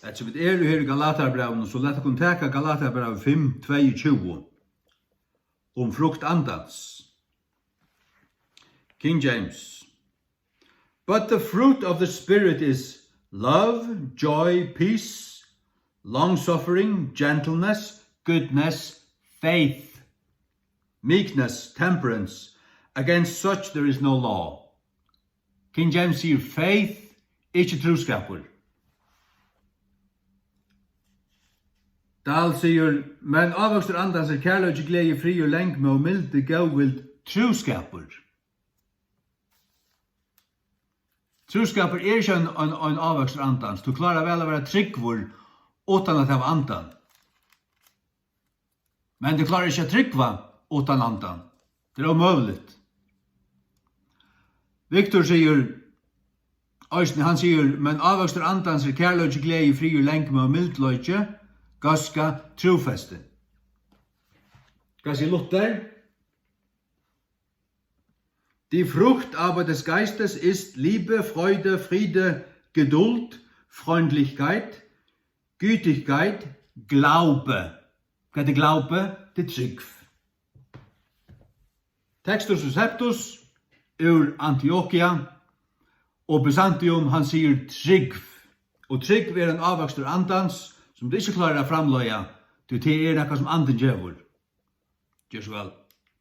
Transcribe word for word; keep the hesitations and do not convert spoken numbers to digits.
Eftir vit eru her í Galatarbrævinum, so lat okkum taka Galatarbrævið fimm, tveyogtjúgu, um frukt Andans. King James. "But the fruit of the Spirit is love, joy, peace, long-suffering, gentleness, goodness, faith, meekness, temperance. Against such there is no law." King James sigur faith, ikki trúskapur. Dahl sigur, "Men ávøkstur Andans er kærleiki, gleði, friður, langmóð, mildi, góðvild, trúskapur." Trúskapur er ikki ein, ein, ein ávøkstur Andans. Tú klárar væl at vera trúgvur uttan at hava Andan. Men tú klárar ikki at trúgva uttan Andan. Tað er ómøguligt. Viktor sigur, eisini, hann sigur, "Men ávøkstur Andans er kærleiki, gleði, friður, langmóð, mildleiki, góðska, trúfesti." Hvat sigur Luther? "Die Frucht aber des Geistes ist Liebe, Freude, Friede, Geduld, Freundlichkeit, Gütigkeit, Glaube." Hvat er Glaube? Tað er trúgv. Textus Receptus úr Antiokia og Byzantium, hann sigur trúgv. Og trúgv er ein ávøkstur Andans, sum tú ikki klárar at framleiða, tí tað er nakað, sum Andin gevur. Ger so væl.